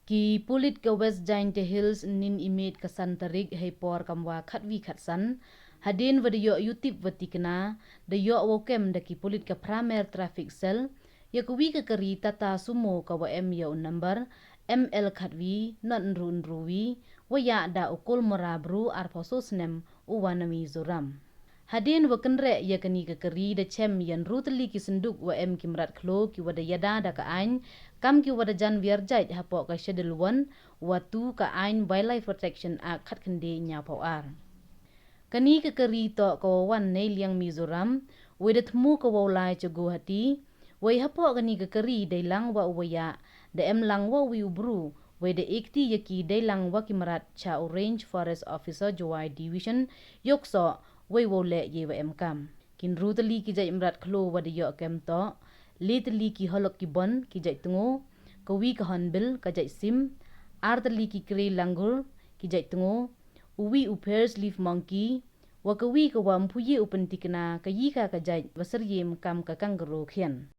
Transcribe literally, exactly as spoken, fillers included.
Ki pulit ka West Jaiñtia Hills ynnin i miet ka san tarik heipor kamwa khatwi khatsan, hadien wa da yoh yutip wa tikna, da yoh wow kem da ki pulit ka Pramer Traffic Cell ya kawi ka kari Tata Sumo kawa em ya u number M L khatwi not ynru ynru wi, wa yah da u Kolmora Bru arphaw soo snem, uwa na Mizoram. Hadien wa kynreh ya kani ka kari da chem ya ynru tylli ki synduk wa em ki mrad khloo kiwa da yada da ka aiñ, kam kiwa da jan wiar jait hapoh ka Schedule one wa two ka aiñ Wildlife Protection Act khatkhyndai ynñiawphaw ar. Kani ka kari toh kawa wan neiliang Mizoram, wei da thmu ka wow lai cha Guwahati, wei hapoh kani ka kari deilang wa uwa yah, da emlang wa uwi u bru, wei da e kti ya ki deilang wa ki mrad cha u Range Forest Officer Jowai Division, yoh ksoh, wei wow leh yeiwa emkaam. Ki ynru tylli ki jait mrad khloo wa da yoh kem toh, le tylli ki holok ki bon ki jait tngo, kawi ka hornbill ka jait sim, ar tylli ki grey langur ki jait tngo, uwi u Pearl's leaf monkey, wa kawi kawa ym pu ye u pyntikna kayi ka ka jait wa syryiem kam ka kangaroo khian.